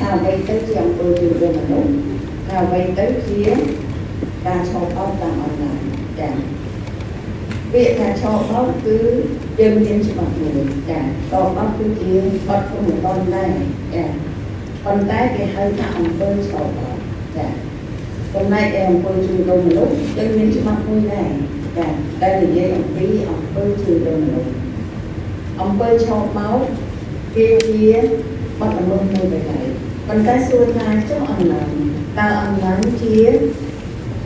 ថាអ្វីទៅជាអំពើជួញដូរមនុស្សថាអ្វីទៅជាការឆបោកតាមអនឡាញចាពាក្យថាឆបោកគឺយើងមានច្បាប់មួយចាឆបោកគឺជាបទព្រហ្មទណ្ឌដែរចាប៉ុន្តែគេហៅថាអំពើឆបោកចាចំណែកឯអំពើជួញដូរមនុស្សយើងមានច្បាប់មួយដែរចាដែលនិយាយអំពីអំពើជួញដូរមនុស្សអំពើឆបោកវាជាបទល្មើសមួយទៅហើយប៉ុន្តែសួរថាចុះអនឡាញតើអនឡាញជា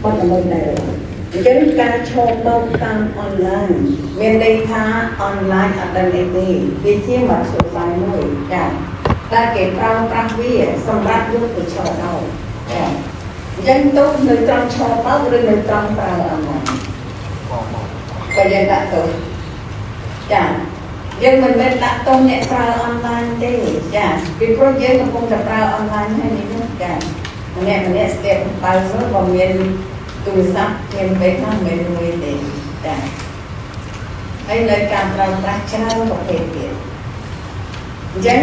បទល្មើសដែរឬអត់អញ្ចឹងការឆបោកតាមអនឡាញមានន័យថាអនឡាញអត់ដឹងអីទេវាជាមធ្យោបាយមួយចាតែគេប្រើប្រាស់វាសម្រាប់យកទៅឆបោកចាអញ្ចឹងទោសនៅត្រង់ឆបោកឬនៅត្រង់ប្រើអនឡាញក៏យើងដាក់ទោសចាយើងមិនមែនដាក់ទោសអ្នកប្រើអនឡាញទេចាពីព្រោះយើងកំពុងតែប្រើអនឡាញហើយនេះចាម្នាក់ម្នាក់ស្ទាបបើមើលក៏មានទូរស័ព្ទមានពេលខ្លះមិនមែនមួយទេចាហើយនៅការប្រើប្រាស់ច្រើនប្រភេទទៀតអញ្ចឹង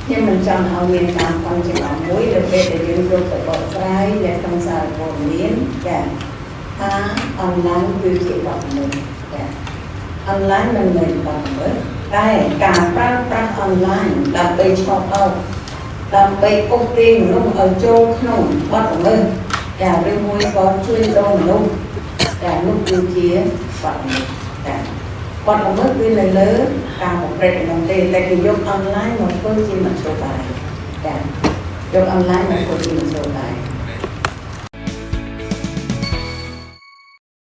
ខ្ញុំមិនចង់ឲ្យមានការខំច្រឡំមួយនៅពេលដែលយើងយកទៅបកស្រាយនៅក្នុងសារព័ត៌មានចាថាអនឡាញគឺជាបទល្មើសចាអនឡាញមិនមែនបទល្មើសតែការប្រើប្រាស់អនឡាញដើម្បីឆបោកដើម្បីអូសទាញមនុស្សឲ្យចូលក្នុងបទល្មើសចាឬមួយក៏ជួញដូរមនុស្សចានោះគឺជាបទល្មើសចាបទល្មើសគឺនៅលើការប្រព្រឹត្តនោះទេតែគេយកអនឡាញមកធ្វើជាមធ្យោបាយចាយកអនឡាញមកធ្វើជាមធ្យោបាយ។